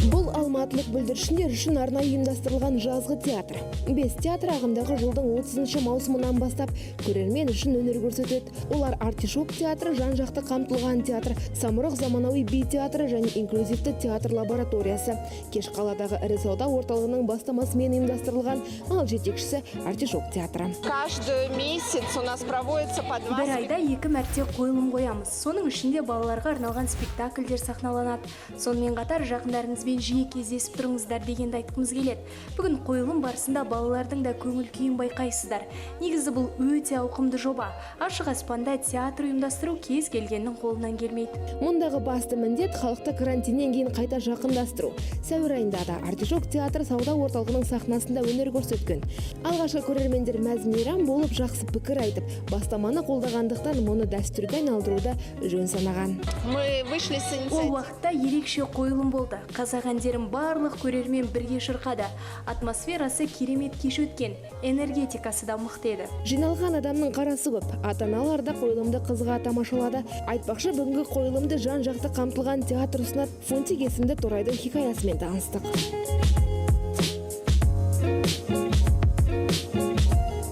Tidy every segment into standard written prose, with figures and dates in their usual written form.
Бұл алматылық бүлдіршіндер үшін арнайы ұйымдастырылған жазғы театр. Бес театр ағымдағы жылдың 30 маусымынан бастап көрермен үшін өнер көрсетеді. Олар: «Артишок» театры, жан-жақты қамтылған театр, «Самұрық» заманауи би театры және инклюзивті театр лабораториясы. Кеш қаладағы ірі сауда орталығының бастамасымен ұйымдастырылған, ал жетекшісі – «Артишок» театры. Каждый месяц у нас проводится по два Бір айда екі мәрте қойылым қоямыз. Соның ішінде балаларға арналған спектакльдер сахналанады. Сонымен қатар жақындарыңызбен жиі кездесіп тұрыңыздар дегенді айтқымыз келеді. Бүгін қойылым барысында балалардың да көңіл күйін байқайсыздар. Негізі, бұл өте ауқымды жоба. Ашық аспанда театр ұйымдастыру кез келгеннің қолынан келмейді. Мұндағы басты міндет – халықты карантиннен кейін қайта жақындастыру. Сәуір айында да «Артишок» театры сауда орталығының сахнасында өнер көрсеткен. Алғашқы көрермендер мәз мейрам болып, жақсы пікір айтып, бастаманы қолдағандықтан, мұны дәстүрге айналдыруды жөн санаған. Мы вышли с Ол инициативой. уақытта ерекше қойылым болды. Қазақ әндерін барлық көрермен бірге шырқады. Атмосферасы керемет кеш өткен, энергетикасы да мықты еді. Жиналған адамның қарасы көп. Ата аналар да қойылымды қызыға тамашалады. Айтпақшы, бүгінгі қойылымды жан жақты қамтылған театр ұсынады. Фунтик есімді торайдың хикаясымен таныстық.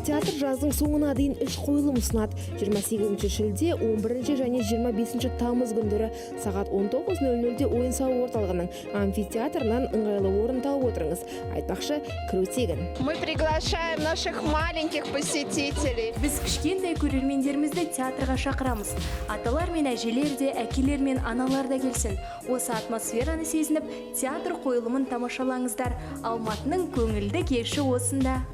Театр жаздың соңына дейін үш қойылым ұсынады. 28 шілде, 11 және 25 тамыз күндері сағат 19.00-де ойын сауық орталығының амфитеатрынан ыңғайлы орын тауып отырыңыз. Айтпақшы, кіру тегін. Мы приглашаем наших маленьких посетителей. Біз кішкентай көрермендерімізді театрға шақырамыз. Аталар мен әжелер де, әкелер мен аналар да келсін. Осы атмосфераны сезініп, театр қойылымын тамашалаңыздар. Алматының көңілді кеші осында.